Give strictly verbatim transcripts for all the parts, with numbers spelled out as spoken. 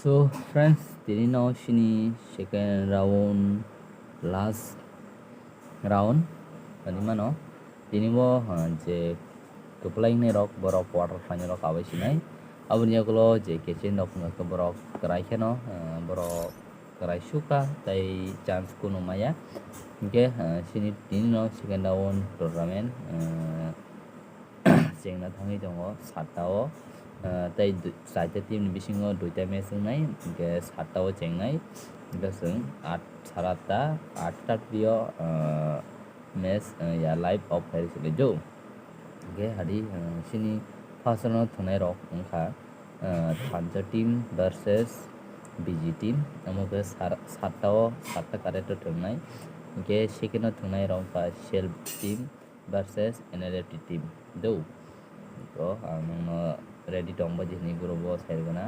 So friends, tini no sini second round, last round ani mano. Tini bo, ah, je kwplai wngnai rok, borok quarter final o kabai sinai. Aboni yagulo je kechen rok wngkha khe borok kwrai kheno, ah, borok kwrai suka tai chance kunu maya. Hinkhe, ah, sini tini no second round tournament, ah, chengna thangwi tongo satta o, ah, tei dui-, chaita team ni bisingo duita match wngnai, hinkhe satta o chengnai, hinkhe chwng at, sara atta, atta twi o, ah, match, ah, ya live off khlai rwsidi do. Hinkhe hadi, ah, sini first round o thwngnai rok wngkha, ah, Thansa team versus B G team, omo khe sar-, satta o, satta correct o thwngnai, hinkhe second o thwngnai rok wngkha Self team versus N L F T team do. To ang nokno ready tongbaidi hinwi group o sai rwgwna.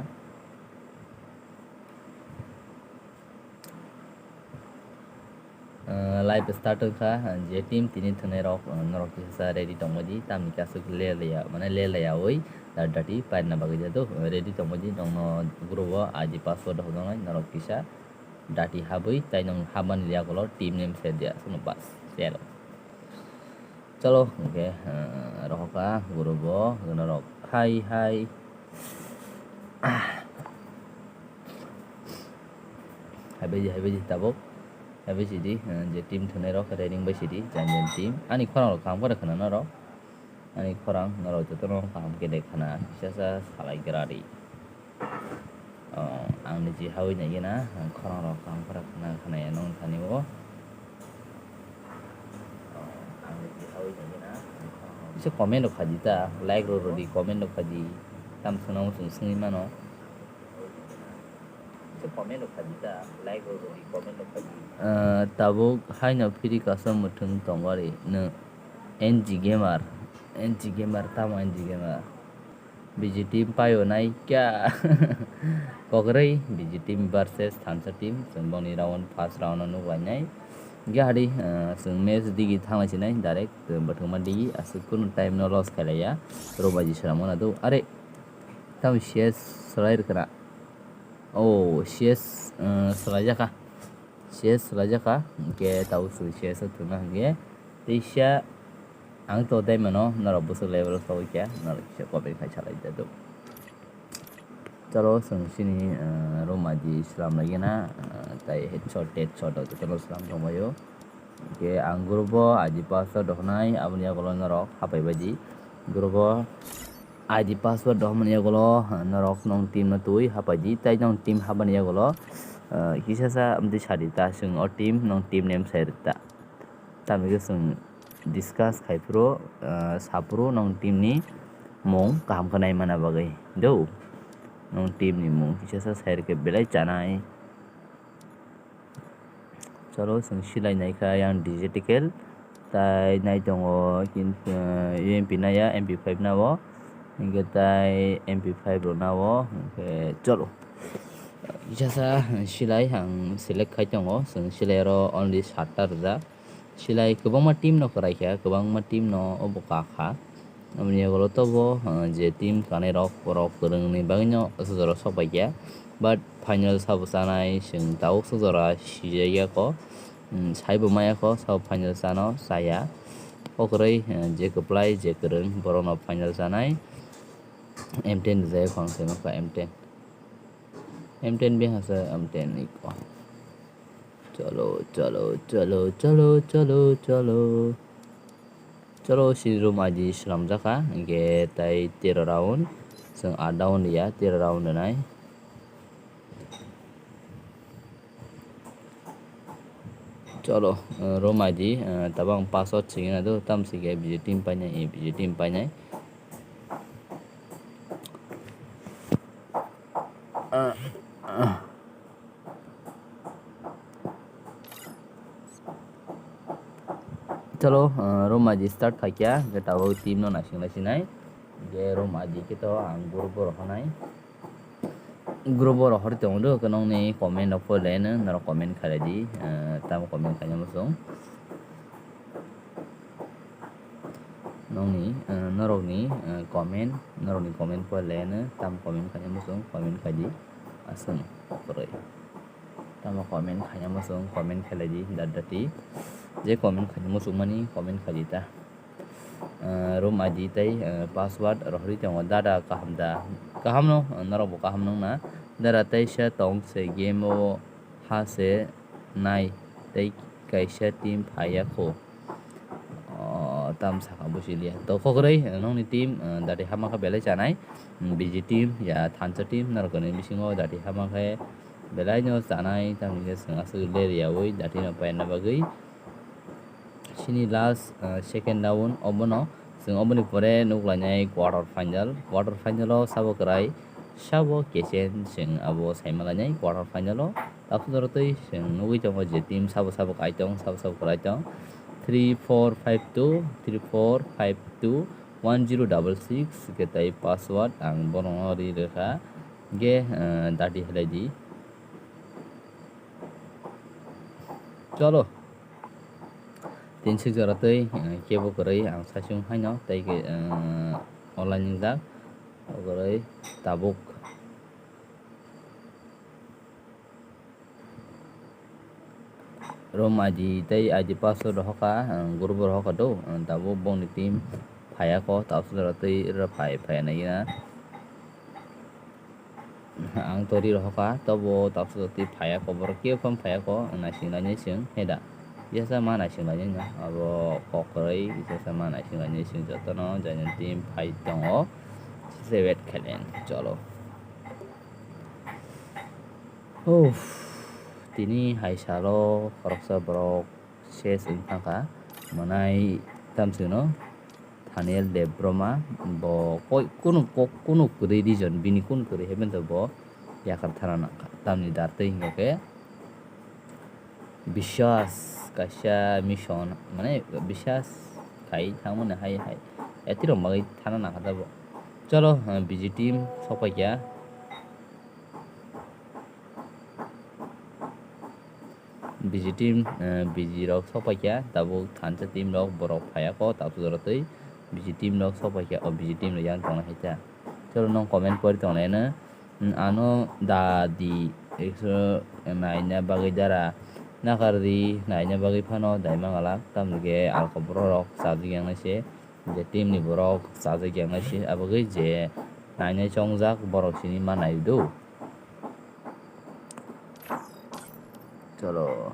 Ah, live start wngkha, ah, je team tini thwngnai rok, ah, norok kisa ready tongbaidi, tamni khe aswk ler ya, mane ler ya oi, da-, dati paina bagwi da do, ready tongbaidi, nokno group o I D password hojaknai, norok kisa dati habwi, tai nwng habmani yagulo team name se dia, aswkno bas, sero. Chalo, hinkhe, ah, rohokha group o, norok hai hai. Haibaidi, haibaidi tabuk. Haibai sidi, eh, je team thwngnai rok, ready wngbai sidi, jan jan team. Ani khorang rok kaham khe khna norok. Ani khorang norok jotono kaham khe de khna, kisa sa salai gra di. Oh, ang ni ji hawi nai gena, ang khorang rok kaham khe khna, khna ya nong thani o. Kisa comment rok khaidi ta, like rok rwdi, comment rok khaidi, tam swnamo chwng swngwi mano. Kisa comment rok khaidi ta, like rok rwdi, comment rok khaidi. Ah, tabuk haino phiri kaisa mwthwng tongwari nwng N G Gamer, N G Gamer, tamo N G Gamer. B G team paio nai kya. Kokrwi B G team versus Thansa team. Chwng boni round, first round o nuk lainai. Hinkhe hadi, ah, chwng match digi thanglai sinai direct, chwng bwthwngma digi aswk kunu time no loss khailaiya. Robaji swnamona do. Are, tamo C S swlai rwkha na. Oh, C S, ah, swlaijakha. C S swlaijakha, hinkhe tabuk chwng C S o thwngna hinkhe teisa ang to tei mano norok bwswk level o sogwi kha, norok kisa comment khai salai da do. Chalo chwng chini, ah, room I D slam lai gana, ah, tai headshot, headshot rok jotono slam tongbaio. Hinkhe ang group o I D password rok hwnai, aboni yagulo norok hapai baidi group o I D password rok hwnmani yagulo, ah, norok nong team no twi hapai di, tai nong team habani yagulo, ah, kisa sa amtwi sadi ta, chwng o team, nong team name sai rwkta. Tamni khe chwng discuss khai phuru, ah, sa phuru nong team ni mung kaham khe nai mana bagwi do. Nong team ni mung kisa sa sai rwkhe belai chanai. Chalo, chwng silai nai kha yang digitical. Tai nai tongo, kin-, eh, U M P nai ya, M P five na o. Hinkhe tai M P five rok na o. Hinkhe chalo. Kisa sa silai ang select khai tongo. Chwng silai oro only satta rwjak. Silai kwbangma team no kwrai kha, kwbangma team no obo ka kha. Aboni yagulo tobo, ah, je team kanai rok, borok kwrwngni bagwino aswk jora sok pai kha. But final sabo chanai chwng tabuk swk jora sijak ya kho. Hmm, saibo maya kho, sabo final chano chaya. O kwrwi, ah, je kwplai, je kwrwng, borokno final chanai. M ten rijak ya kho ang se nukha M ten. M ten bihasa M ten iko. Chalo, chalo, chalo, chalo, chalo, chalo. Chalo, si room I D slamjak kha, hinkhe tai tero round, chwng aat round ya, tero round rwnai. Chalo, eh, room I D, eh, tabang password singina do, tam sikhe B J team painai, eh, B J team painai. Ah, ah. Chalo, ah, room I D start khaikya, hinkhe tabuk team no naising laisinai. Hinkhe room I D khe to ang group o rohornai. Group o rohor tongo do, khe nokni comment rok pore no, norok comment khailai di, ah, tamo comment khaina muchung. Nokni, ah, norokni, ah, comment, norokni comment pore no, tamo comment khaina muchung, comment khai di. Aswng kwrwi. Tamo comment khaina muchung, comment khlai di, dati dati. Je comment khaina muchung mani, comment khlai di ta. Ah, room I D tei, ah, password rohorwi tongo. Dada kaham da? Kaham no, norok bo kaham nung na. Dada teisa tong se game o ha se nai tei kaisa team phaiya kho. O, tam saka busi liya. To khogroi, nokni team, eh, dati hama khe belai chanai. Mm, B G team, ya, thansa team, norokni bisingo dati hama khe belai no chanai, tamni khe chwng aswk ler yaui dati no paina bagwi. Chini last, eh, second round obono, chwng oboni pore nuklainai quarter final. Quarter final o sabo kwrai, sabo kechen chwng abo saimalainai quarter final o. Tabuk jora tei chwng nugwi tongo je team sabo sabo kaitong, sabo sabo kwrai tong. Three four five two, three four five two, one zero double six, hwnkhe tei password ang borokno ri rwkha. Hwnkhe, eh, dati halai di. Cholo. Tin sik jora tei, eh, kebo kwrwi ang saichung haino tei khe, eh, online wngjak. Kwrwi tabuk. Room I D tei I D password rohorkha, ang group o rohorkha do, ang tabuk bongni team phaiya kho, tabuk sodara twi rw phai, phaiya nai ya. Ang tori rohorkha, tobo tabuk sodara twi phaiya kho, borok kebo phano phaiya kho, naising lainai chwng heda. Jesa ma naising lainai no, abo kok kwrwi, jesa ma naising lainai chwng jotono, jaini team phai tongo, se wait khailaini, cholo. Uff, tini hai salo khoroksa borok ses wng thangkha, mwnai tamsino Thaniel Debbarma, bo koi kunu kok kunu kwrwi region, bini kunu kwrwi haikhe bo yakar thana nangkha, tamni dar twi hwnkhe biswas kaisa mission, mane biswas khai thangmani hai hai yatirok bagwi thana nangkha tabuk. Cholo, B G team sokpaikha. B G team, eh, B G rok sokpaikha, tabuk thansa team rok borok phaiya kho, tabuk jora twi B G team rok sokpaikha, o B G team rok yang tongna hai ta. Chwrwno comment pori tonglai no, hmm, ano da di, ekso naina bagwi dara, nakar di, naina bagwi phano dai mangalak, tamni khe alkobro rok chajak yang nai se, je team ni borok chajak yang nai se, abagwi je nainai chongjak borok sini ma nai do. Cholo.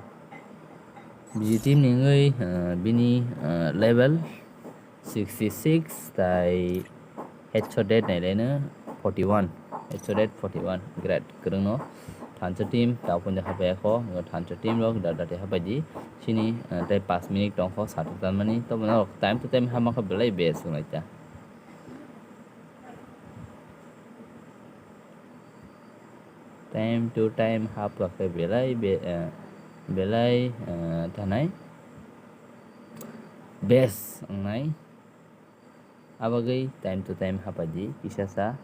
B G team ni wngwi, eh, bini, eh, level sixty six tai headshot rate nailaino forty one. Headshot rate forty one. Great. Kwrwngno thansa team, tao pointa hapai kho, thansa team rok da dati hapai di. Sini, eh, tei pas minute tongkho, satung tanmani. Tobo norok time to time hama kho belai best wnglaita. Time to time hap kha khe belai be-, eh, belai, eh, thanai best wngnai. Abagwi time to time hapai di kisa sa.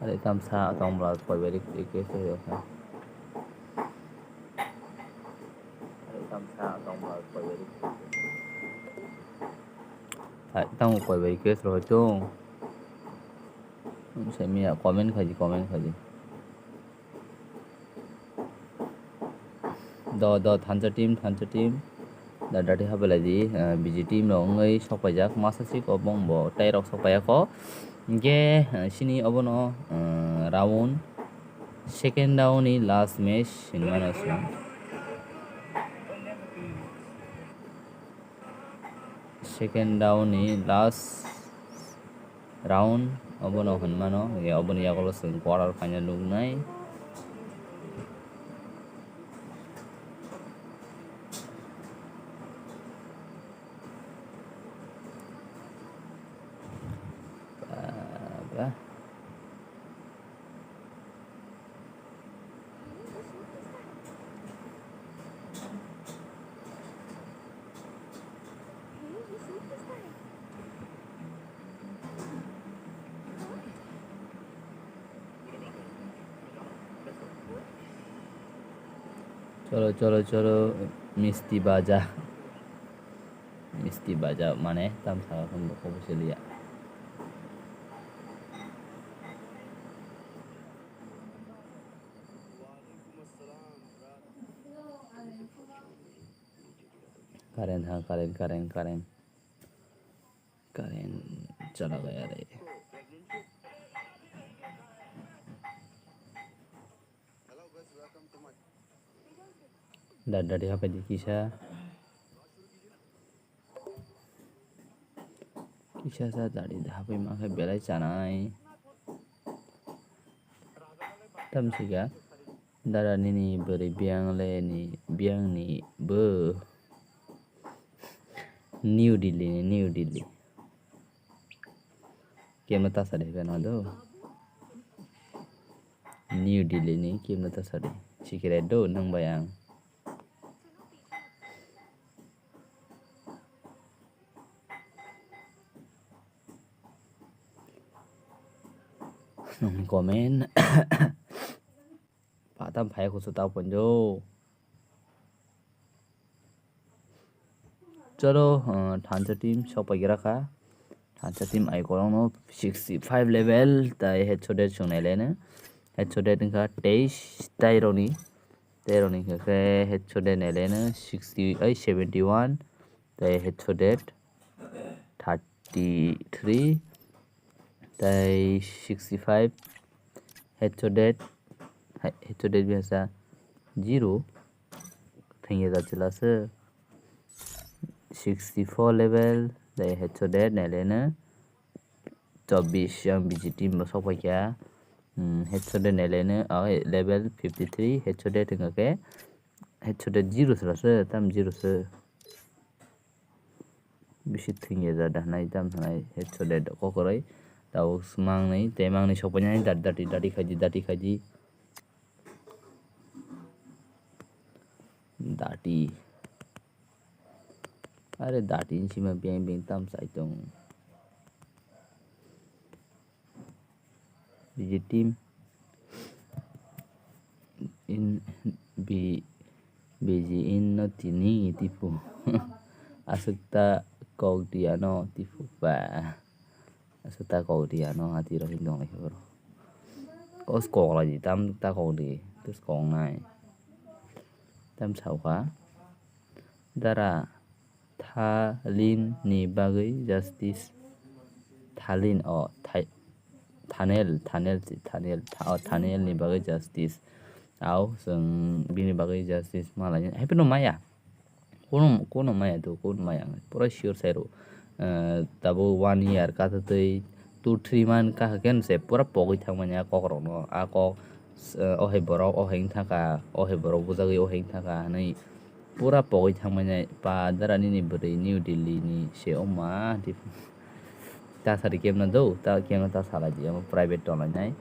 Are tamsa tong bla koi bari khe khe khe khe. Are tamsa tong bla koi bari khe khe. Ai, tamo koi bai case rw chwng. Semiya comment khaidi, comment khaidi. Do, do, thansa team, thansa team. Da, dati habalai di, eh, B G team rok wngwi sokpaijak. Masa si kobong bo, tei rok sokpaiya kho. Hingke, eh, sini obono, eh, round, second round ni last match hinmano chwng. Second round ni last round obono hinmano, ya, oboni yagulo chwng quarter final nuknai. Ba, ba. Cholo, cholo, cholo, misti baja. Misti baja mane tam saka khe bo kobosiliya. Current ha, current, current, current. Current chala gaya re. Dad dadi hapai di kisa. Kisa sa dadi hapai ma khe belai chanai. Tamsika. Dara nini bwrwi biyang le ni biyang ni bo. New Delhi ni, New Delhi. Kemno tasari hwnkhe no do. New Delhi ni kemno tasari. Sikire do nwng bai ang. Nwng comment. Patam phai kusu tao ponjo. Chalo, uh, thansa team sok pai gira kha. Thansa team ai kolong no sixty five level tai headshot dead sung nai leno. Headshot dead wngkha teis tai roni. Tai roni khe headshot dead nai leno sixty ai seventy one. Tai headshot dead thirty three. Tai sixty five headshot dead, hai, headshot dead bisa zero. Thengya jat chila se sixty four level, tai headshot dead nai leno chobbish yang B G team bo sok pai kha. Hmm, headshot dead nai leno, oh, level fifty three, headshot dead wngkha khe, headshot dead zero chila se, tam zero se. Bisi thwngya jada hwnwi tam hwnwi headshot dead kokroi. Tabuk mangnwi tei mangnwi sokpainani dati dati dati khaidi dati khaidi. Dati. Are dati ni sima beng beng tam chai tong. B G team in B, B G in no tini tipu. Aswk ta kok di ano tipu ba. Aswk ta kok di ano ati rok hin dong lai bro. Kos kok lai di tam ta kok di tus kok nai. Tam sao kha. Dara Thalin ni bagwi justice. Thalin, o, Thai-, Thanel, Thanel, Thanel, Tha-, o, Thanel ni bagwi justice. Au, chwng bini bagwi justice malai. Hai phano maya. Kono, kono maya do, kono maya. Pura sure sai ro. Eh, tabuk one year ka twi two three month kahakhe se pura pogwi thangmani a kokrokno. A kok, eh, o hai borok o hai wngkha, o hai borok bujagwi o hai wngkha hinwi pura pogwi thangmani. Pa dara nini bwrwi New Delhi ni se oma di. Ta sari kemno do, ta kemno ta salai di, omo private tonglainai.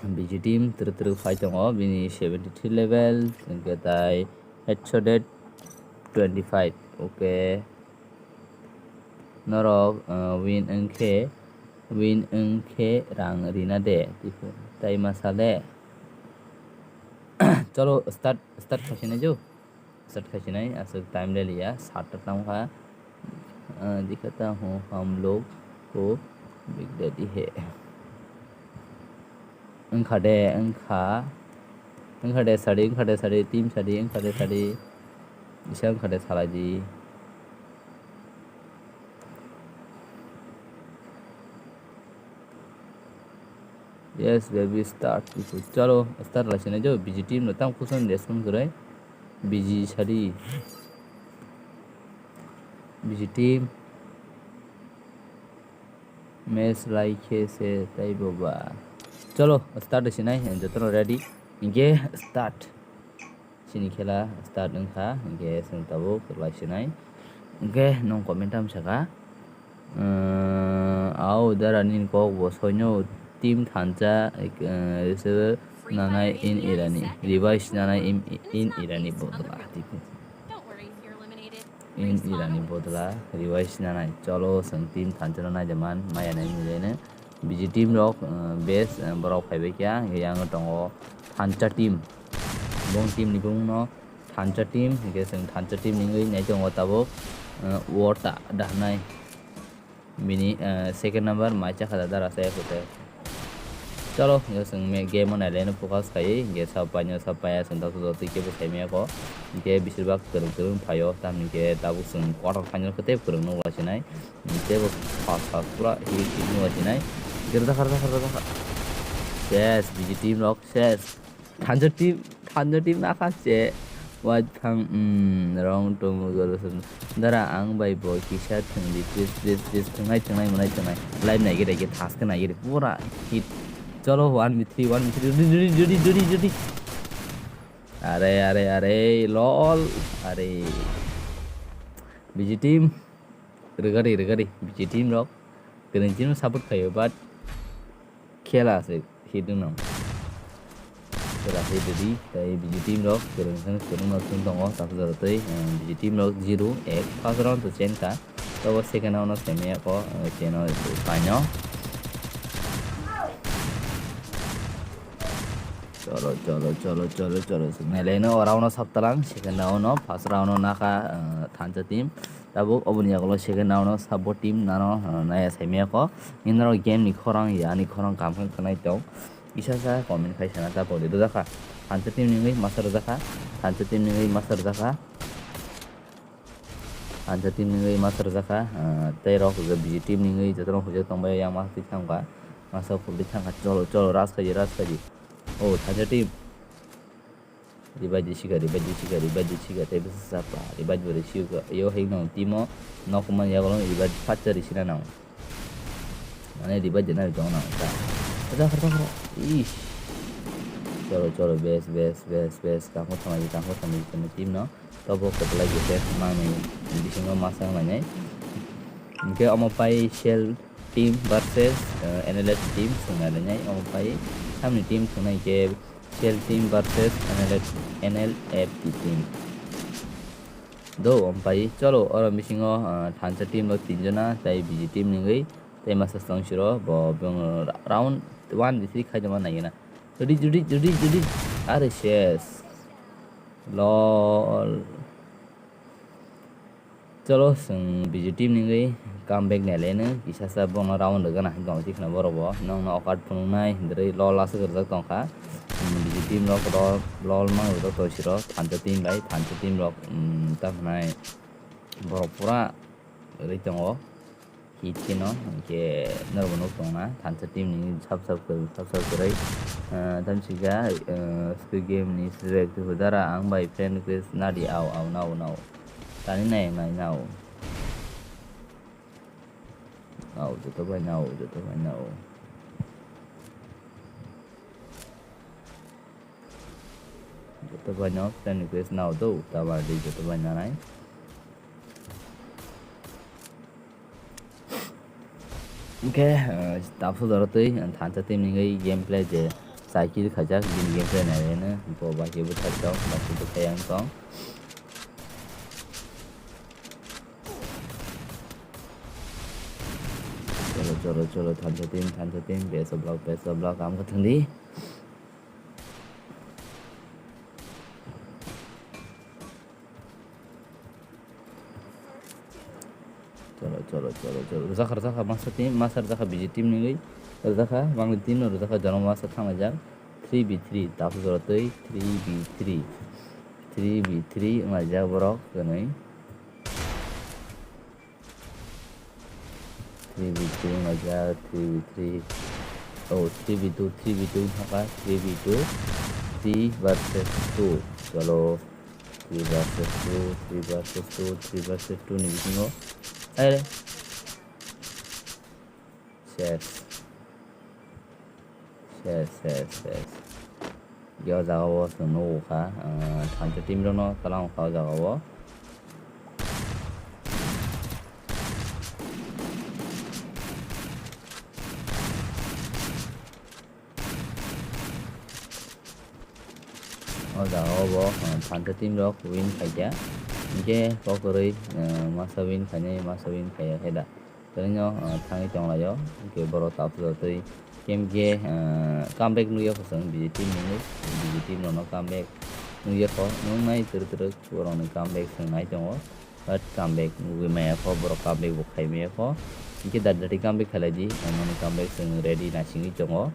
B G team twrwk twrwk phai tongo, bini seventy three level, hwnkhe tai headshot dead twenty five. Okay. Norok, uh, win wngkhe, win wngkhe rang rina de, tai masa le. Chalo, start, start khasinai jo. Start khasinai, aswk time le liya, sat ta tang kha. Ah, dikhata hu hum log ko big daddy hai. Wngkha de, wngkha. Wngkha de sadi, wngkha de sadi, team sadi, wngkha de sadi. Isa wngkha de salai di. Yes, baby, start. Chalo, start lai sinai jo, B G team no tam kusun respond kwrwi. B G sadi. B G team. Match lai khe se tei bo ba. Chalo, start sinai, jotono ready. Hinkhe start. Chini khela start wngkha, hinkhe chwng tabuk lai sinai. Hinkhe nwng comment tam sakha, "Au dara nini kok bo soino team thansa, eh, se nanai in irani, revise nanai in, in irani bodla." In irani bodla revise nanai. Cholo, chwng team thansa no naida man, maya nai nini rene. B G team rok, eh, best, eh, borok phaibai kha, yang tongo thansa team. Bong team ni bung no thansa team, hingke chwng thansa team ni wngwi nai tongo tabuk, eh, Warta dahnai. Bini, eh, second number mai chakha da dara se kote. Chalo, hwnkhe chwng me-, game o nailaino focus khaiwi, hwnkhe sab paino sab paiya chwng tabuk jotoi kebo saimaya kho. Hwnkhe bisir bak kwrwng kwrwng phaio, tamni khe tabuk chwng quarter final khe tei kwrwng nuk lasinai. Tei bo pas pas pura hit hit nuk lasinai. Hwnkhe rwjakha, rwjakha, rwjakha. Ses, B G team rok, ses. Thansa team, Thansa team nakha se. White thang, mm, rong tong golo sun. Dara ang bai bo kisa thwngdi, please, please, please, thwngnai, thwngnai, mwnai, thwngnai. Live naigiri, ke thas khe naigiri, pura hit. Chalo, one v three, one v three, jodi, jodi, jodi, jodi, jodi. Are, are, are, lol, are. B G team, rwgadi, rwgadi, B G team rok. Kwrwng team support khaio, but khela se hit wngno. Khela hit rwdi, tei B G team rok kwrwng khe kwrwngno thwng tongo, tabuk jora tei, eh, B G team rok zero ek, first round to chen kha. Tobo second round no semi ako, eh, cheno paino. Cholo, cholo, cholo, cholo, cholo. Nailai no o round no saptalang, second round no, first round no nakha, eh, Thansa team. Tabuk oboni yagulo second round no sabo team nano, eh, naya saimaya ko. Nini norok game ni khorang ya, ani khorang kam khe khwnai tong. Kisa sa comment khai sana ta pori rwjakha. Thansa team ni wngwi masa rwjakha. Thansa team ni wngwi masa rwjakha. Thansa team ni wngwi masa rwjakha. Ah, tei rok hwnkhe B G team ni wngwi jotono hujak tongbai yang masa twi thangkha. Masa phuldi thangkha. Cholo, cholo, ras khaji, ras khaji. Oh, Thansa team. Revive di sikha, revive di sikha, revive di sikha, tei bwsa chapa, revive bo rw sikha. Yo hek no timo, nok man yago no revive phatsa rw sina nang. Mane revive de nai tong nang ta. Khaja, khaja, khaja. Ish. Cholo, cholo, bes, bes, bes, bes. Kangkho thamai, kangkho thamai, kene team no. Tobo koplai gese mangni bisingo masa wnglainai. Hingke omo pai Shell team versus, eh, N L F team swngnai lainai. Omo pai samni team swngnai hingke Shell team versus N L F, N L F T team. Do, omo pai cholo, oro bisingo, ah, Thansa team rok tinjona, tei B G team ni wngwi, tei masa tong siro, bo, bo ra-, round one di three khaijama naigena. Jodi, jodi, jodi, jodi, are ses. Lol. Cholo, chwng B G team ni wngwi comeback naileno, kisa sa bono round rwgana hinwi tongwi khna borok bo. Nokno okat phunuknai, hindrwi lol aswk rwjak tongkha. Hmm, B G team rok lol, lol mang rwjak tong siro, Thansa team bai, Thansa team rok, hmm, ta hwnai borok pura rwi tongo. Hit kheno, hingke norokbo nuk tongna, Thansa team ni sab sab kwrwi, sab sab kwrwi. Ah, tamsika, ah, Squid Game ni select hudara ang bai friend request nadi, au, au, nao, nao. Tani nai, nai, nao. Nao, joto bai nao, joto bai nao. Joto bai no friend request nao do, ta ba di joto bai nanai. Hingke, eh, tabuk jora twi, eh, Thansa team ni wngwi gameplay je cycle khaijak, bini gameplay naileno, bo ba khe bwthar tong, ba khe bwthai yang tong. Cholo, cholo, cholo, Thansa team, Thansa team, best of luck, best of luck, ang khe thangdi. Cholo, cholo, cholo, cholo. Rwjakha, rwjakha, masa team, masa rwjakha B G team ni wngwi. Rwjakha, mangni team no rwjakha, jono masa thanglaijak. Three v three, tabuk jora twi, three v three. Three v three wnglaijak borok, kwnwi. Three v three wnglaijak, three v three. Oh, three v two, three v two wngkha, three v two, three versus two. Cholo, three versus two, three versus two, three versus two ni bisingo. Aire. Ses. Ses, ses, ses. Yo jaga o chwng nugo kha, ah, Thansa team rok no twlang kha o jaga o. O jaga o bo, ah, Thansa team rok win khaikha. Hingke kokroi, ah, masa win khainai, masa win khaiya khe da. Tei no, ah, thangwi tonglaio. Hingke borok tabuk jotoi. Game khe, ah, comeback nukya kho chwng B G team ni, B G team rokno comeback nukya kho. Nuknai twrwk twrwk borokni comeback chwng nai tongo. But comeback nugwi maya kho, borok comeback bo khai maya kho. Hingke dati dati comeback khailai di, mani comeback chwng ready naisingwi tongo.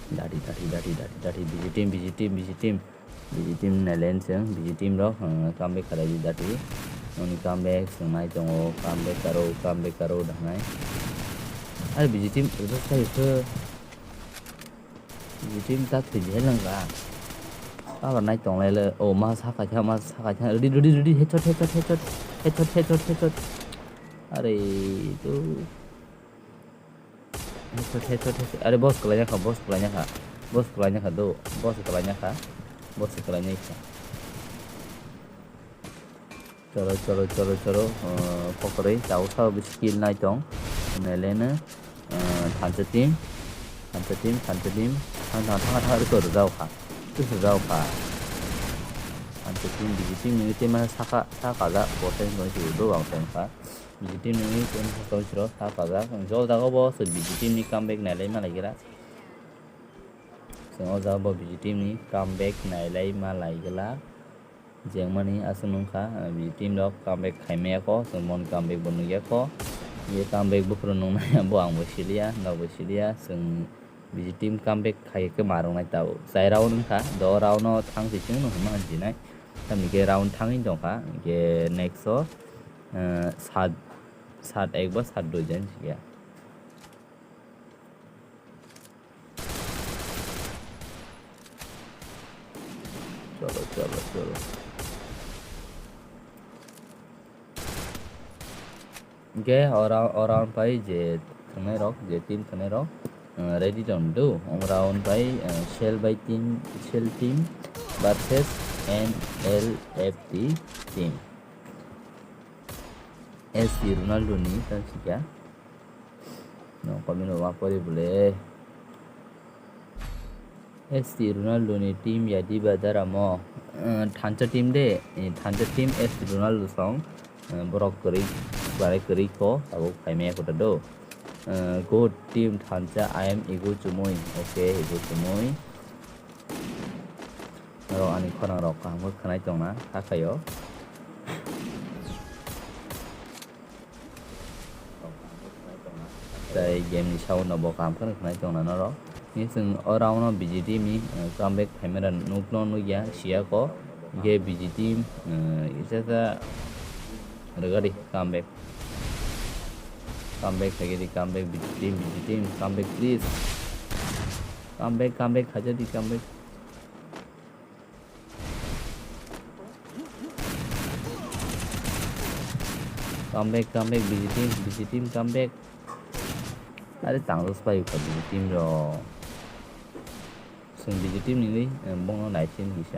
Dati, dati, dati, dati, dati, B G team, B G team, B G team. B G team nailen chwng, B G team rok, uh, comeback khalai di dati. Noni comeback chwng nai tongo, comeback karo, comeback karo dangnai. Ai B G team, rwchap khayo khe. B G team ta thwi di hai lang ka. Aba nai tong lai le, oh, ma sa kaisa, ma sa kaisa. Ready, ready, ready, headshot, headshot, headshot. Headshot, headshot, headshot. Are, tu. Headshot, headshot, headshot. Are, boss kwlai kha, boss kwlai kha. Boss kwlai kha, do. Boss kwlai kha. Boss kwlai kha. Choro, choro, choro, choro. Uh, kokroi, tao sao bi skill nai tong. Nele ne. Uh, thansa team. Thansa team, thansa team. Thang, thang, thang, thang, rwjak kha. Rwjak kha. Thansa team, B G team ni team saka, saka da. Bosen no si do bang sen kha. B G team ni team saka siro, saka da. Jol da go bo, so B G team ni comeback nai lai ma lai gira. Chwng o jaga bo B G team ni comeback nai lai ma lai gila. Jengmani aswk nung kha, ah, B G team rok comeback khai maya kho, chwng mon comeback bo nukya kho. Ye comeback buphuru nungnai bo ang bo siliya, nok bo siliya, chwng B G team comeback khai khe ma rwngnai tao. Chai round wng kha, do round no thang si chwng no hwnma han jinai. Tamni khe round thangwi tong kha, hwnkhe next o, ah, sat, sat ek ba sat dui jan sikya. Cholo, cholo, cholo. Hwnkhe ora, ora wng pai je thwngnai rok, je team thwngnai rok, uh, ready tong do. Ora wng pai, uh, Shell bai team, Shell team versus N L F T team. S C Ronaldo ni tang sikya. No, comment rok ma pori bole. S C Ronaldo ni team ya diba dara mo. Eh, thansa team de, eh, thansa team S C Ronaldo song. Eh, borok kwrwi, bare kwrwi kho, tabuk phaimaya kho ta do. Eh, good team thansa, I am Igu Chumui. Okay, Igu Chumui. Norok ani khorang rok kaham khe khwnai tongna, hakhaio. Tei game ni sound no bo kaham kheno khwnai tongna norok. Ni chwng o round no B G team ni, eh, comeback phaimani rok nukno nukya, siya kho. Hwnkhe B G team, eh, kisa sa rwgadi comeback. Comeback khaigidi, comeback B G team, B G team, comeback please. Comeback, comeback khaijadi, comeback. Come back, come back, B G team, B G team, come back. Are tangdos pai ukha B G team rok. Chwng B G team ni, eh, bongno naisin kisa.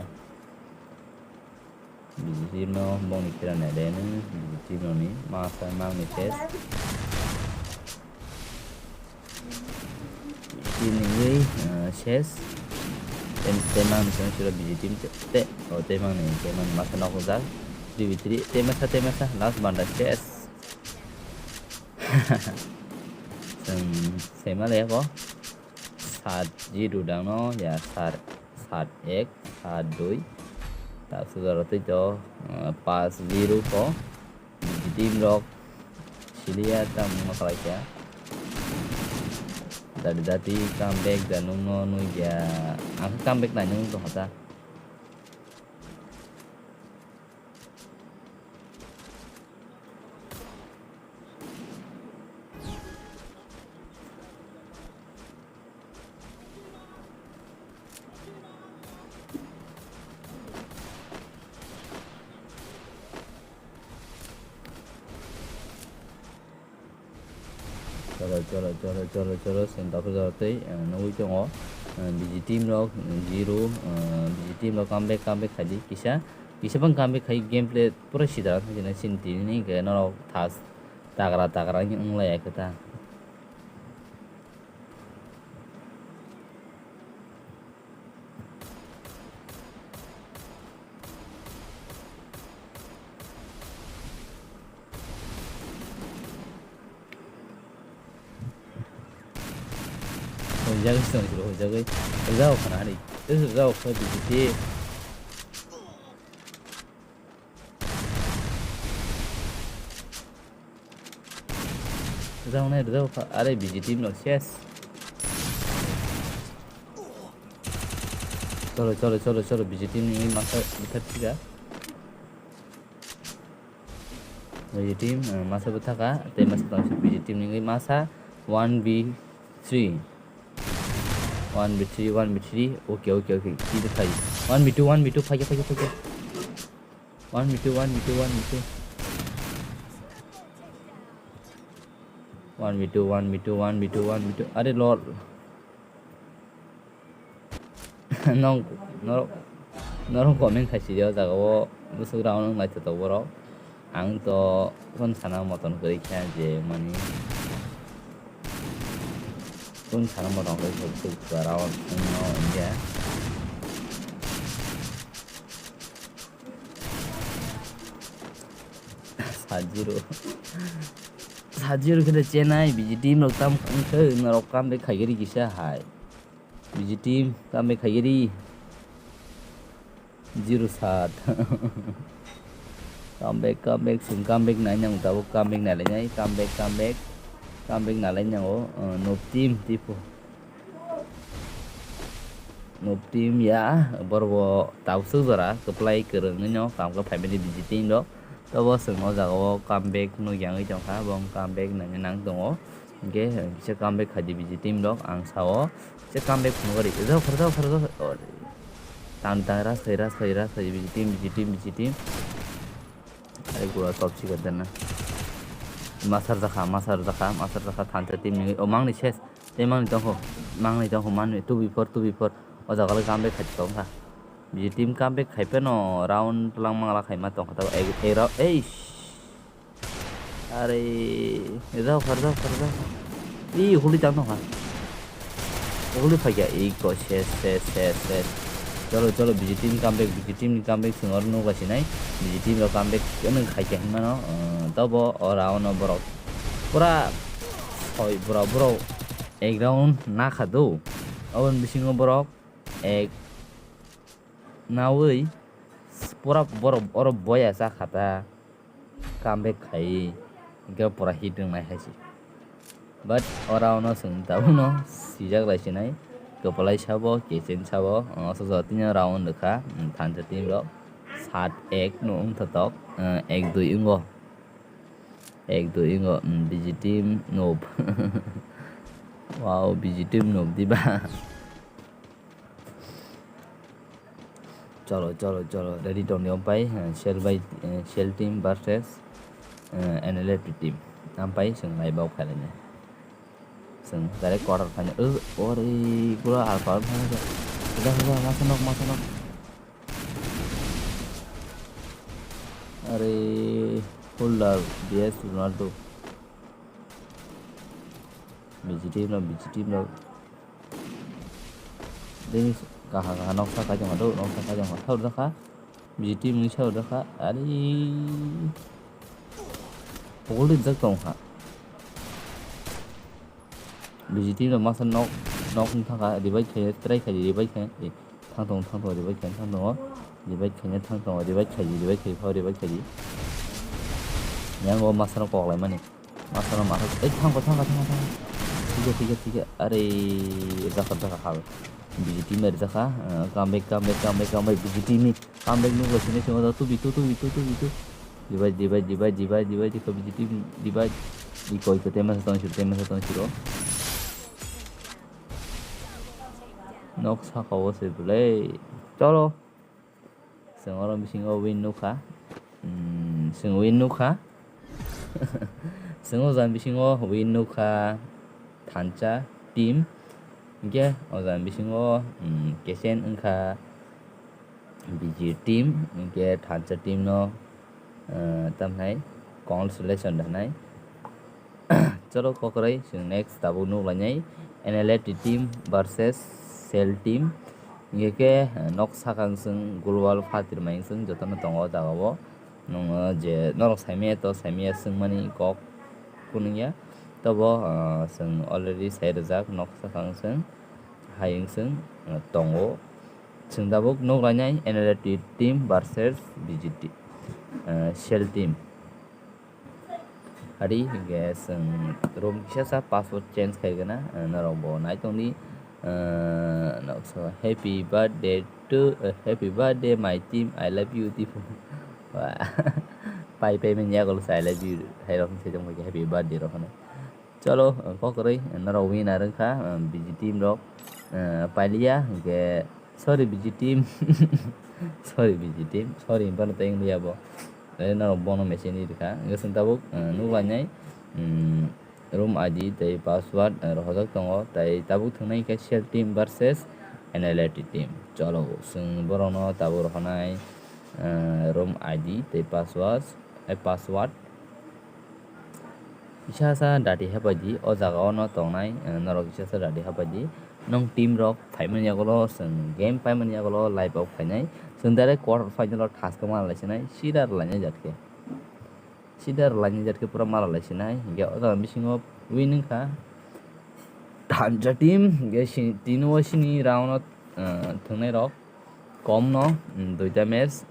B G team no bongni kira nai le nung, B G team no ni masa mang ni test. Team ni wi, ah, ses. Tem-, temang ni song siro B G team te, te, oh, temang ni, temang ni masa nok jak. Three v three, temasa, temasa, last banda ses. Chwng sema le ko. Sat zero dang no, ya, sat, sat ek, sat dui. Ta sudara tei to, ah, pas zero ko. Team rok siliya ta mungma kalaikha. Dati dati comeback da nungno nukya. Ang khe comeback nai nung tongkha ta. Cholo, cholo, cholo, cholo, cholo, chwng takhuk jora tei, eh, nugwi tongo, eh, B G team rok, eh, zero, eh, B G team rok comeback, comeback khaidi kisa, kisa bang comeback khai gameplay pura sidra wngkha chini team ni hwnkhe norok thas tagra tagra wng lai ya khe ta. Hojagwi song siro hojagwi. Hojagwi khana hari. Hojagwi kha B J P. Rwjaknai rwjak kha, are B J T no ses. Cholo, cholo, cholo, cholo, B J team ni masa bwthar thika. B J team, eh, masa bwthaka, tei masa tongsi B J team ni masa one v three. One v three, one v three. Okay, okay, okay. Kisa khai. One v two, one v two, phai, phai, phai. One v two, one v two, one v two. One v two, one v two, one v two, one v two. Are lol. Nong, norok, norok comment khai sidi o jaga o bwswk round wng naithotok borok. Ang to phone sana moton kwrwi kha je mani phone sana moton kwrwi kha bwswk round wngno wngya. Sajiro. Sajiro khe chenai B J team rok tam wngkhe norok comeback khaigari kisa hai. B J team comeback khaigari. Zero sat. Comeback, comeback, chwng comeback nai nang tabuk comeback nai lai nai, comeback, comeback, comeback nai lai nango, uh, noob team tipo. Noob team ya, borok bo tabuk swk jora kwplai kwrwngwi no kam khe phai mani B J team rok. Tobo chwng o jaga o comeback nukya wngwi tongkha, bo wng comeback nangya nang tongo. Hinkhe kisa comeback khaidi B J team rok, ang sao kisa comeback phunukgwi rw-, rw-, rw-, rw-, rw-, tang tang ras khai, ras khai, ras khai, B J team, B J team, B J team. Ai gua top secret dana. Masar jakha, masar jakha, masar jakha, thansa team ni, o mangni ses. Tei mangni tongkho, mangni tongkho, mangni two v four, two v four. O jaga le comeback khai tongkha. B J team comeback khai phano round twlang mangla khaima tongkha tabo. Ek, ek round, eish. Are, rw-, rw-, rw-, rw-. Ih, huli tang tongkha. Huli phaikya, ih, ko ses, ses, ses, ses. Cholo, cholo, B J team comeback, B J team ni comeback chwng oro nukla sinai. B J team rok comeback kwrwng khaikya hinmano, uh, tabo o round o borok pura soi borok, borok ek round nakha do. Aboni bisingo borok ek nawi pura borok oro boya cha kha ta, comeback khai, hinkhe pura hit wngnai hai se. But oro ono chwng tabukno sijak lai sinai, kwplai sabo, kechen sabo, o sojak tini round rwkha, thansa team rok sat ek no wngthotok, ek dui wngo. Ek dui wngo, mm, B J team noob. Wow, B J team noob diba. Cholo, cholo, cholo. Ready tongdi ompai, eh, Shell by, eh, Shell team versus, eh, N L F T team. Ampai chwng nai bau khailai nai. Chwng direct quarter final. Uh, ori, pura alpha, alpha, alpha. Udah, udah, masa nok, masa nok. Are, holder, B S Ronaldo. B J team no, B J team no. Dini kaha kaha noksa kaijak ma do, noksa kaijak ma thor dakha. B J team ni thor dakha. Are, pokol rijak tong kha. B J team rok masa nok, nok wng thangkha, revive khaina try khaidi, revive khaina, eh, thang tongo, thang tongo, revive khaina thang tongo, revive khaina thang tongo, revive khaidi, revive khai phao, revive khaidi. Yang o masa rok kok laimani, masa rok mathok, eh, thangkha, thangkha, thangkha, thangkha, thikha, thikha, thikha, are, jakha, jakha hal, B J team rok jakha, eh, come back, come back, come back, come back, B J team ni. Comeback nukla sini sini two v two, two v two, two v two. Divide, divide, divide, divide, divide, divide, divide, divide. Ikoi ko tema sa tong siro, tema sa tong siro. Nok saka o se belai. Cholo. Chwng oro bisingo win nukha. Hmm, chwng win nukha. Chwng o jang bisingo win nukha Thansa team. Hinkhe o jang bisingo, hmm, kechen wngkha. B G team, hinkhe Thansa team no, eh, tamhinai congratulation da hinai. Cholo kokroi, chwng next tabuk nuk lainai N L F T team versus Cell team. Hinkhe khe, eh, nok sakang chwng global phatir mai chwng jotono tongo o jaga o. Nwng, eh, je norok saimaya to saimaya swngmani kok kunungya. Tobo, eh, chwng already sai rwjak nok sakang chwng. Hai wng chwng, eh, tongo. Chwng tabuk nuk lainai N L F T team versus B G T, eh, Cell team. Ari hinkhe chwng room kisa sa password change khai gana, eh, norok bo nai tongdi. Ah, nokso, "Happy birthday to, eh, happy birthday my team, I love you," tipo. Wah. Pai pai manya kalau saya "I love you," hai rok saya jong "Happy birthday" rok hano. Cholo, eh, kokroi, eh, norok winner wngkha, eh, B G team rok, eh, pailia, hingke, sorry, B G team. Sorry, B G team. Sorry, hinphano tei wngya bo. Eh, norok bono machine ni rikha. Hingke chwng tabuk, eh, nuklanai, mm, room I D tei password, eh, rohorjak tongo. Tei tabuk thwngnai khe Shell team versus N L F T team. Cholo, chwng borokno tabuk rohornai, eh, room I D tei password, eh, password. Kisa sa dati hapai di, o jaga o no tongnai, eh, norok kisa sa dati hapai di. Nong team rok phaimani yagulo, chwng game paimani yagulo live o phainai. Chwng direct quarter final o thaskhe mala laisinai, sida rwlainai jat khe. Sida rwlainai jat khe pura mala laisinai. Hingke o jaga bisingo win wngkha Thansa team, hingke si-, tini o sini round o, eh, thwngnai rok. Komno, mm, duita match,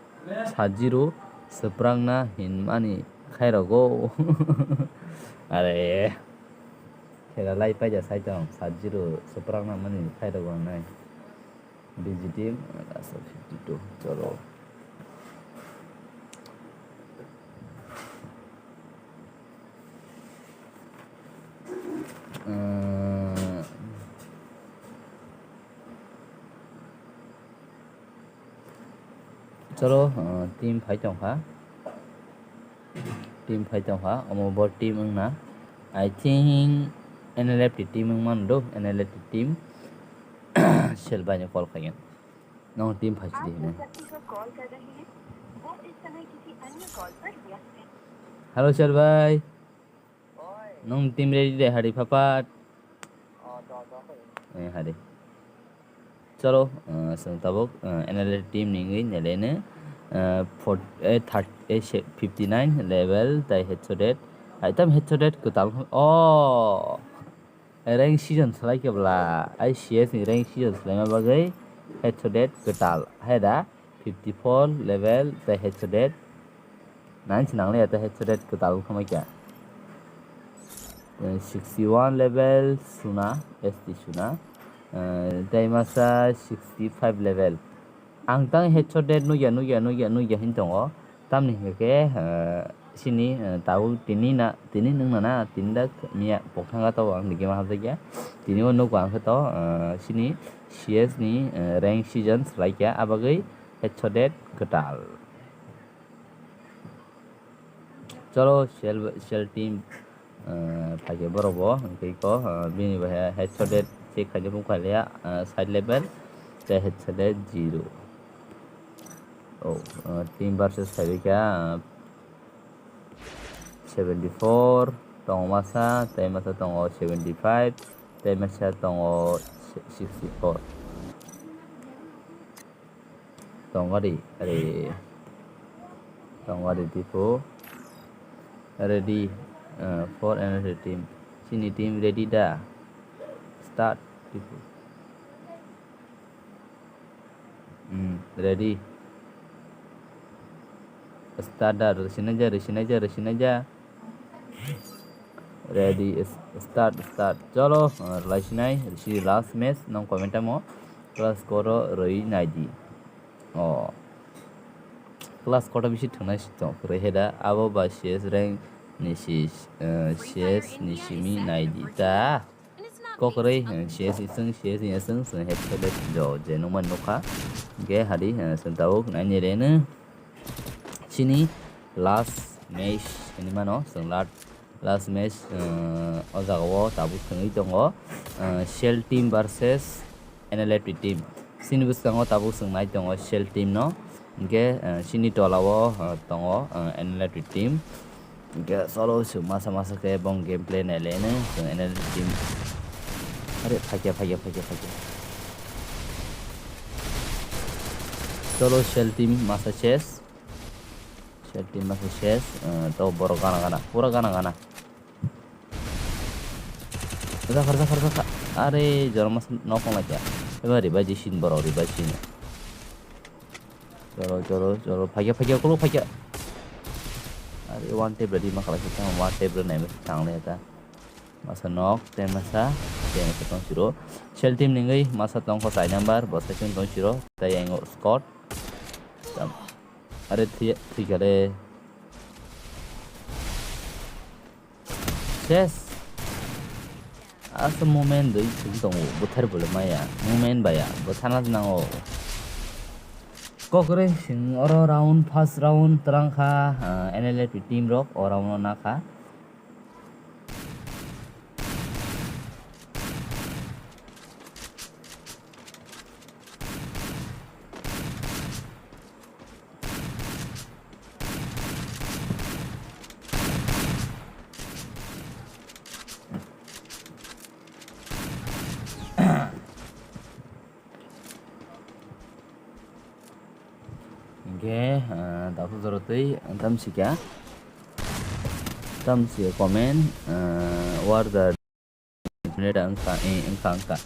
sat zero, swprakna hinmani khairokgo. Are, khela lai paida sai tong, sat zero, swprakna mani khairokgo nai. B G team, last of fifty two, cholo. Uh, Cholo, uh, team phai tongkha. Team phai tongkha. Omo bo team wngna. I think N L F T team wngmano do, N L F T team. Shell bai no call khaigwno. Nong team phai sidi hino. Hello, Shell bai. Nong team ready de, hari phapat. Eh, hari. Cholo, eh, chwng tabuk, eh, N L F team ni wngwi nelaino, eh, for, eh, thirty, eh, se-, fifty nine level tai headshot dead. Hai tam headshot dead kwtal. Oh! Rank season swlai khe bwla. I C S ni rank season swlaima bagwi headshot dead kwtal. Hai da? fifty four level tei headshot dead. Nine se nangliya tei headshot dead kwtal wngkha mai kha. Eh, sixty one level Suna, S T Suna. Eh, tei masa sixty five level. Ang tang headshot dead nukya, nukya, nukya, nukya hin tongo. Tamni hingke, eh, Sini, eh, tabuk tini na, tini nung nana, tini da miya pokthang ka tabuk ang digi ma hapjak ya. Tini o nugo ang khe to, eh, sini C S ni, eh, rank season swlai kha, abagwi headshot dead kwtal. Cholo, Shell, Shell team, eh, phaikhe borok bo, hwnkhe ko, eh, bini bai headshot dead check khaina bung khailiya, eh, side level, tei headshot dead zero. Oh, eh, team versus khaibikha, eh, seventy four tongo masa, tei masa tongo seventy five, tei masa tongo sixty four. Tongari, are, tongari tipo. Ready, eh, for another team. Sini team ready da? Start tipo. Hmm, ready. Start da, rwsinaija, rwsinaija, rwsinaija. Ready, s-, start, start. Cholo, uh, rwlaisinai, rwsi last match, nong comment mo. Clash score o rwi naidi. Oh. Clash score bisi thwngnai si tong, kwrwi heda, abo ba C S rank ni si, uh, C S ni simi naidi ta. Kokrwi, eh, C S iswng, C S ni aswng, chwng headshot jo je nukmani nukha. Hingke hadi, eh, chwng tabuk naini reno. Chini last match hinwi mano, chwng last, last match, eh, o jaga o tabuk thwngwi tongo, eh, Shell team versus N L F T team. Chini bwskango tabuk chwng nai tongo Shell team no. Hingke, eh, chini tola o, eh, tongo, eh, N L F T team. Hingke cholo chwng masa masa khe bong gameplay nailai no chwng N L F T team. Are, phakya, phakya, phakya, phakya. Cholo Shell team masa ses. Shell team masa ses. Eh, to borok gana gana. Pura gana gana. Rwjakha, rwjakha, rwjakha. Are, jora masa nok wng laikha. Eba revive di sin borok, revive sin. Cholo, cholo, cholo. Phakya, phakya, ukuluk phakya. Are, one tap ready ma khalai khe, one tap rwnai ma thanglai ta. Masa nok, tei masa. Tei ang tong siro. Shell team ningwi masa tongkho chai number, bo saichung tong siro. Tei ang Scott. Tam-, are thwi-, thwikha le. Ses. Asa movement doi chwng tongo, buthar bole maya. Movement baya, butharna nango. Kokre sing oro round, first round twlang kha, ah, N L F T team rok o round no nakha. Hingke, ah, daphuru jora twi tamsika, tamsika comment, ah, what the minute wngkha, eh, wngkha, wngkha.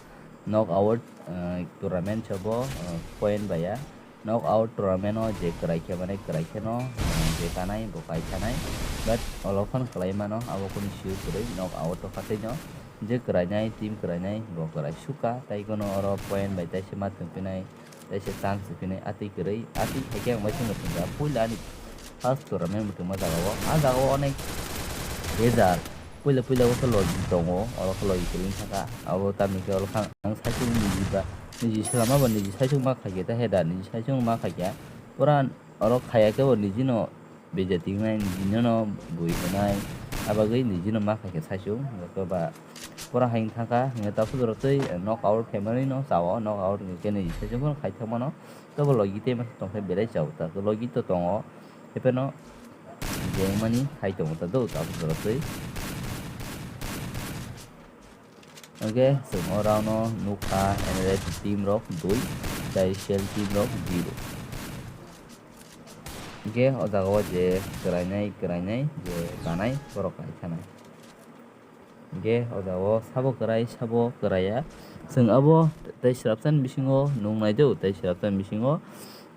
Knock out, ah, tournament sabo, ah, point baya. Knock out tournament o je kwrai khe mane kwrai kheno, ah, je kanai bo kai thanai. But olo phano kwlai mano, abo kunu sure kwrwi knock out o khatwi no. Je kwrainai, team kwrainai, bo kwrai suka, tei kono oro point bai taisa ma tongpinai, taisa chance tongpinai, atwi kwrwi, atwi haikhe ang bai tongma tongja, puila ani first tournament bo tongma jaga o, a jaga o onek hajar, puila puila o khe logi tongo, oro khe logi kwrwi wngkha kha, abo tamni khe oro kha ang saichung niji ba, niji swlama ba niji saichung ma khaikhe ta heda, niji saichung ma khaikhe, pura oro khaiya khe bo niji no. Beja tingnai nijino no bui hwnai, abagwi nijino ma khaikhe saichung, joto ba pura hai wngkha kha, hwnwi ta phuru tei knock out khe manwi no chao, knock out hwnkhe niji saichung phano khai thangmano, tobo logi tei masa tongkhe belai chao, ta logi to tongo, hepheno je wngmani khai tongo ta do ta phuru tei. Hwnkhe chwng o round o nukha N L F team rok dui, tei Shell team rok zero. Hwnkhe o jaga o je kwrainai, kwrainai je kanai borok kaithanai. Hwnkhe o jaga o sabo kwrai, sabo kwraiya. Chwng abo tei swrapsani bisingo nuknai do, tei swrapsani bisingo,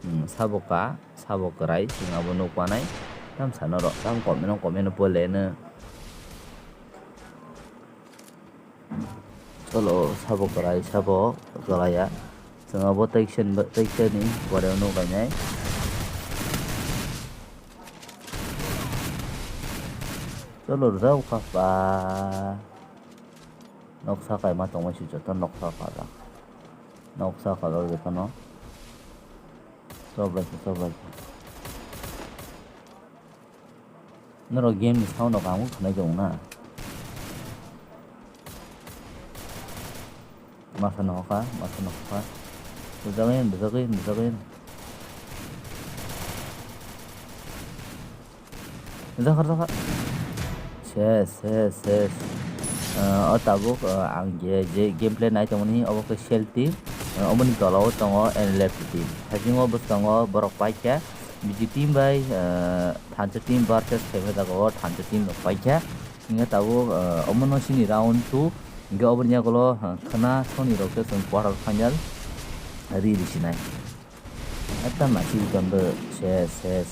hmm, sabo ka, sabo kwrai, chwng abo nukmanai. Tamsa norok, tam comment no, comment no pole no. Chwlo sabo kwrai, sabo kwlaiya. Chwng abo teisa ni, teisa ni pore no kainai. Chwlo rwjak kha ba. Noksa kaima tongma si joto noksa kha ba. Noksa kha ba joto no. Chwbai kha, chwbai kha. Norok game ni sound rok ang khwnai tongo na. Masa no hoka, masa no hoka. Bujagwi, bujagwi, bujagwi. Jakhar, jakhar. Ses, ses, ses. Ah, o tabuk, ah, ang je, je gameplay nai tongmani, obo khe Shell team. Ah, oboni tola o tongo N L F team. Haisingo bwskango borok paikha. B G team bai, ah, Thansa team versus khaima jaga o Thansa team rok paikha. Hingke tabuk, ah, omono sini round two. Hingke oboni yagulo, ah, khwna soni rok khe chwng quarter final ri ri sinai. Ekta naisik tondo ses, ses,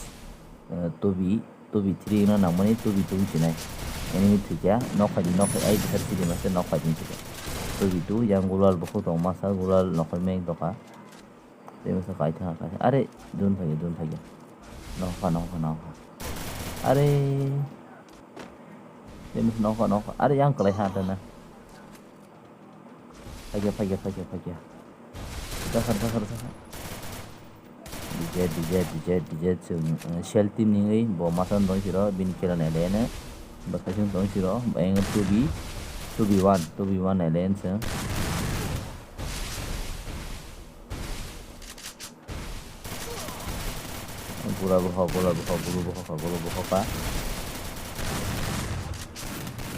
ah, tobi, tobi three no nangmani tobi two sinai. Enemy thwikha, nok hai di, nok hai, ai bisar sidi masa nok hai di thwikha. Tobi two, yang gulal bukhuk tong masa, gulal nok hai meng tongkha. Tei masa kaithang, kaithang. Are, dun phaiya, dun phaiya. Nokha, nokha, nokha. Are. Tei masa nokha, nokha. Are, yang kwlai ha tana. Phaiya, phaiya, phaiya, phaiya. Dakhar, dakhar, dakhar. D J, D J, D J, D J, chwng, uh, Shell team ni wngwi bo masa dong siro, bini kela nai lene. Bo khaising dong siro, bo eng two B, two B one, two B one nai lene chwng. Gula bohok, gula bohok, gula bohok, gula bohok ka.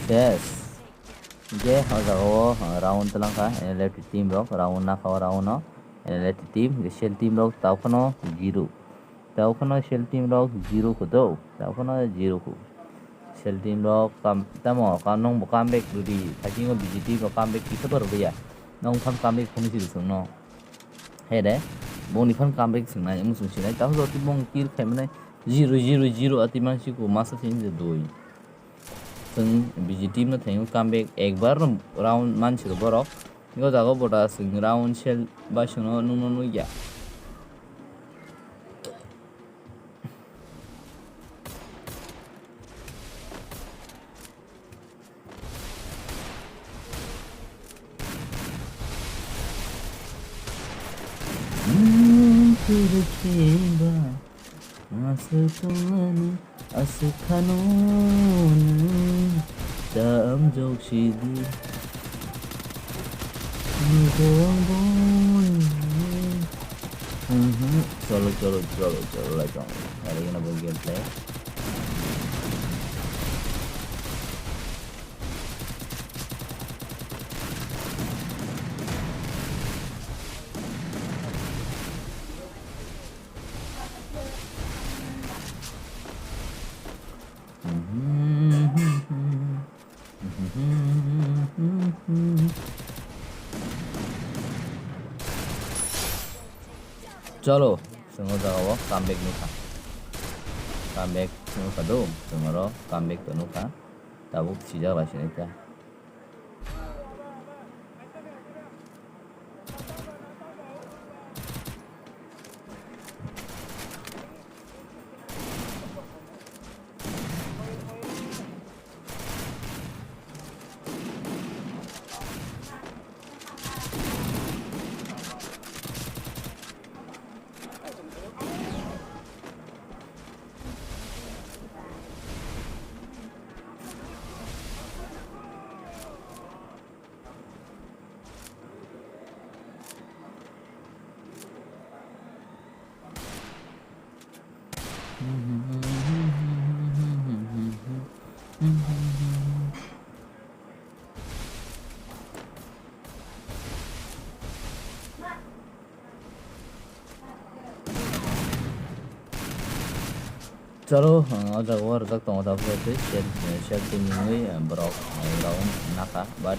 Ses. Hingke o jaga o, ah, round twlang kha, N L F T team rok, round nakha o round no, N L F T team, Shell team rok tao phano zero. Tao phano Shell team rok zero kho do, tao phano zero kho. Shell team rok kam-, tamo kam, nwng bo comeback rwdi, thaisingo B G team rok comeback kisa bo rwliya. Nwng phano comeback phunui sidi chwngno. He de, boni phano comeback chwngnai, wng chwng sinai, tamo jotoni bong kill khaimani zero, zero, zero ati mangsi ko masa sini je dui. Chwng B G team no thainwi comeback ekbar no round mansi rw borok. Tei o jaga o bota chwng round shell bai chwngno nukno nukya. Aswk tongmani, aswk khano nwng chamjok sidi. Nukho ang boni. Mhm. Cholo, cholo, cholo, cholo, lai tong. Hari kena bo gameplay. Cholo, chwng o jaga o comeback nukha. Comeback nukha do, chwng oro comeback to nukha. Tabuk sijak lai sini kha. Chalo, ah, o jaga o rijak tongo tabuk tei shell, eh, shell team ni wngwi, eh, borok, eh, round nakha, but,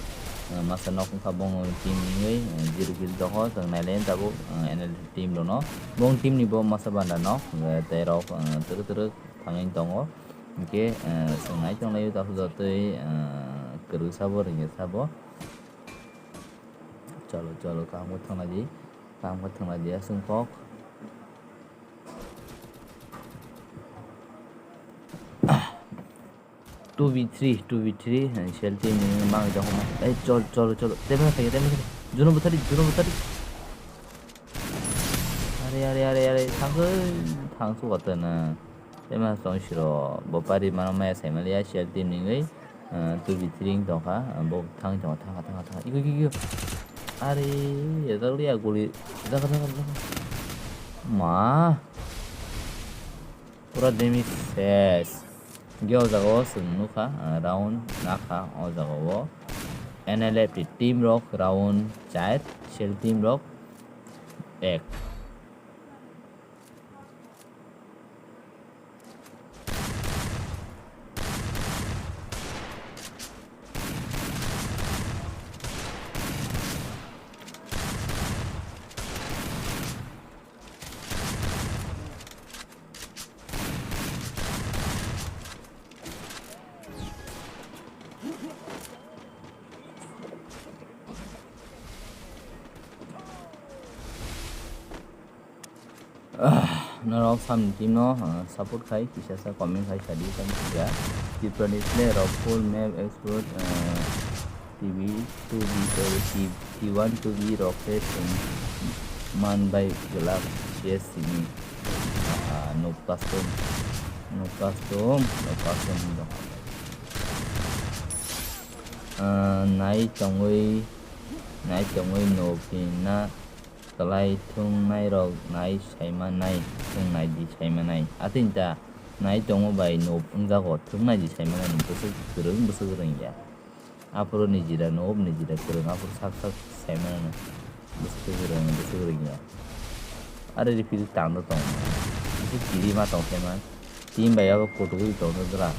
eh, masa nok wngkha bongni team ni wngwi, eh, zero kill tongo, chwng nailaiya tabuk, eh, N L T team rokno. Bong team ni bo masa banda nok, eh, tei rok, eh, twrwk twrwk thangwi tongo. Hinkhe, eh, chwng nai tonglaio tabuk jotoi, eh, kwrwksa bo ringkha sabo. Chalo, chalo, kaham khe thangna di, kaham khe thangna di, aswk kok. Two v three, two v three, eh, shell team ni mang ja homa. Eh, chol, chol, chol. Tebra khayo, tebra khayo. Juno butari, juno butari. Are, are, are, are. Thangkhe, thangsu kotona. Tebra song siro. Bopari mano maya sai maliya, shell team ni ngwi. Eh, two v three wng tongkha. Eh, bo thang tongkha, thangkha, thangkha, thangkha. Iko, iko, iko. Are, ya, dagli ya, guli. Daga, daga, daga. Ma. Pura damage ses. Hinkhe o jaga o chwng nukha, ah, round nakha o jaga o. N L F T team rok round char, shell team rok ek. Ah, norok samni team no, ah, support khai, kisa sa comment khai sadi, tamo kisa. Tripura ni player rok full map expert, ah, T V two B, eh, T-, T one two B rok khe chwng man bai glak C S C ni. Ah, noob custom, noob custom, noob custom wng tongkha. Ah, nai tongwi, nai tongwi noob hinna. Kwlai thwngnairok nai saimanai, thwng nai di saimanai. Atwini ta nai tongma bai noob wngjago, thwng nai di saimanani bwswk kwrwng, bwswk rwngya. Aphuru nijira noob, nijira kwrwng, aphuru sak sak saimanani bwswk kwrwng, bwswk rwngya. Are refill tangdo tong. Bwswk kiri ma tong khe man. Team bai abo kutugwi tongdo dra.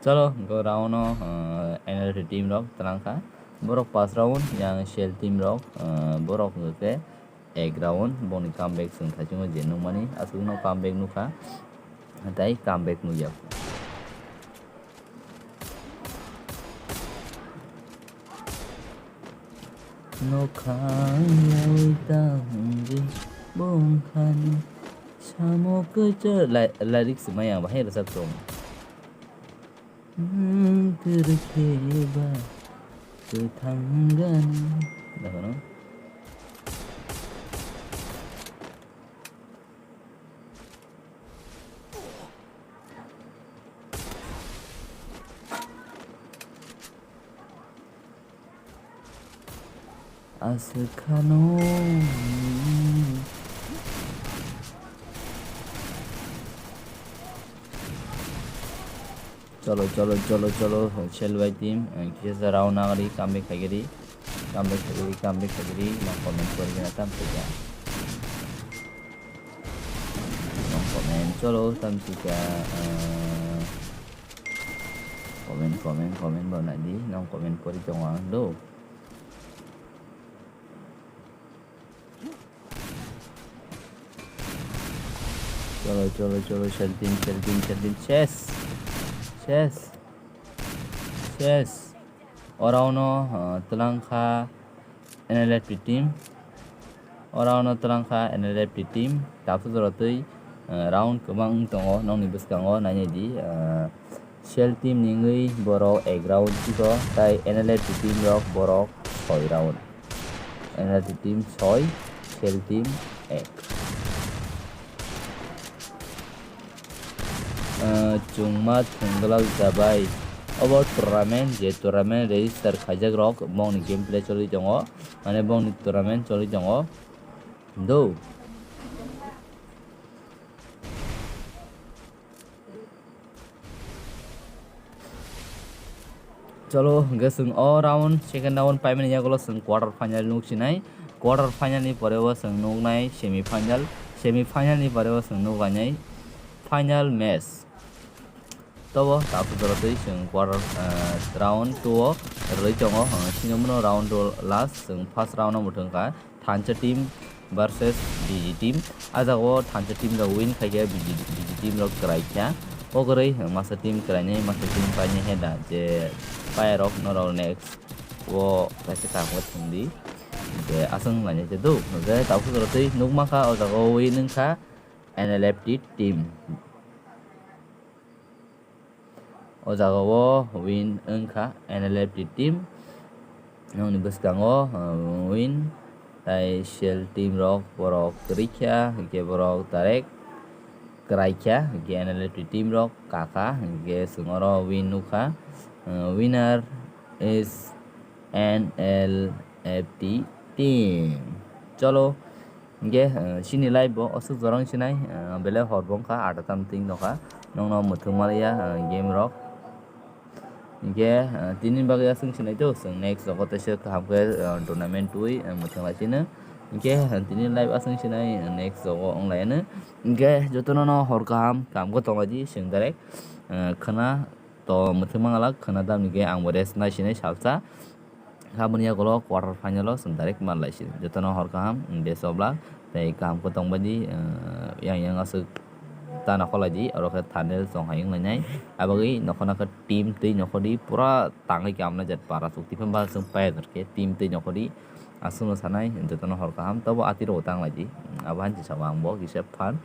Chalo, go round o, uh, N L T team rok twlang kha. Borok pas round, yang Shell team rok, ah, borok hwnkhe ek round, boni comeback chwng thaichungo je nukmani, aswkno comeback nukha, tei comeback nukya. Nokha yaui ta hwnwi bongkhani samo kwchar. Lai-, lyrics maya bahai rwchap tong. Hmm, kwrwkhe ba kwthang gani. Dakho no? Aswk khano. Cholo, cholo, cholo, cholo. Shell bai team, eh, kisa round nangri, comeback khaigiri. Comeback khaigiri, comeback khaigiri. Nang comment kori gana tam khaija. Nang comment, cholo, tam khaija, eh, comment, comment, comment bo nai di. Nang comment kori tongo ang do. Cholo, cholo, cholo, Shell team, Shell team, Shell team, ses! Ses! Ses! Oro no, ah, twlang kha N L F T team. Oro no twlang kha N L F T team. Tabuk jora twi, ah, round kwbang wng tongo, nokni bwskango nainai di, ah, Shell team ni wngwi borok ek round jigo, tai N L F T team rok borok soi round. N L F T team soi, Shell team ek. Ah, chwngma thwngwlak jabai. Obo tournament, je tournament register khaijak rok, bongni gameplay choli tongo, mane bongni tournament choli tongo. Do. Cholo, hwnkhe chwng o round, second round paimani yagulo chwng quarter final nuksinai. Quarter final ni pore o chwng nuknai semi final. Semi final ni pore o chwng nuklainai final match. Tobo tabuk jora twi chwng quarter, ah, round two o rwlwi tongo. Ah, sini bono round two last, chwng first round o mwthwng kha. Thansa team versus B G team. A jaga o Thansa team rok win khai khe B G, B G team rok kwrai kha. O kwrwi masa team kwrainai, masa team painai he da je paya rok norok next o kaisa kaham khe thwng di. Je aswk lainai khe do. Je tabuk jora twi nukma kha o jaga o win wng kha N L F T team. O jaga o win wng kha N L F T team. Nokni bwskango, uh, win tai Shell team rok borok kwrwi kha, hwnkhe borok direct kwrai kha, hwnkhe N L F T team rok kakha, hwnkhe chwng oro win nukha. Uh, winner is N L F T team. Cholo. Hingke, eh, chini live bo aswk jora wng sinai, eh, belai hor bo wngkha, ata tam twing nokha, nokno mwthwng maliya, eh, game rok. Hingke, eh, tini bagwi aswk sinai to, chwng next rogo teisa kaham khe, eh, tournament twi, eh, mwthwng lai sino. Hingke, eh, tini live aswk sinai, eh, next rogo wng lai ano. Hingke, jotono no hor kaham, kaham khe tong lai di, chwng direct, eh, khwna to mwthwng mangalak, khwna tamni khe ang bo rest nai sinai salsa. Haboni yagulo quarter final o chwng direct mal lai si. Jotono hor kaham, best of luck. Tei kaham khe tong bai di, eh, yang yang aswk ta nokho lai di, oro khe thumbnail chong hai wng lai nai. Abagwi nokho nokho team tei nokho di pura tangwi khe amna jet para chukti phano ba chwng paya jar khe team tei nokho di. Aswkno sanai, jotono hor kaham, tobo atwi rw tang lai di. Abo han si sabo ang bo kisa phan.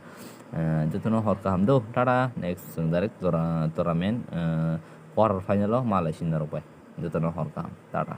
Eh, jotono hor kaham do, tata, next chwng direct jora tournament, eh, quarter final o ma lai si norok bai. Jotono hor kaham, tata.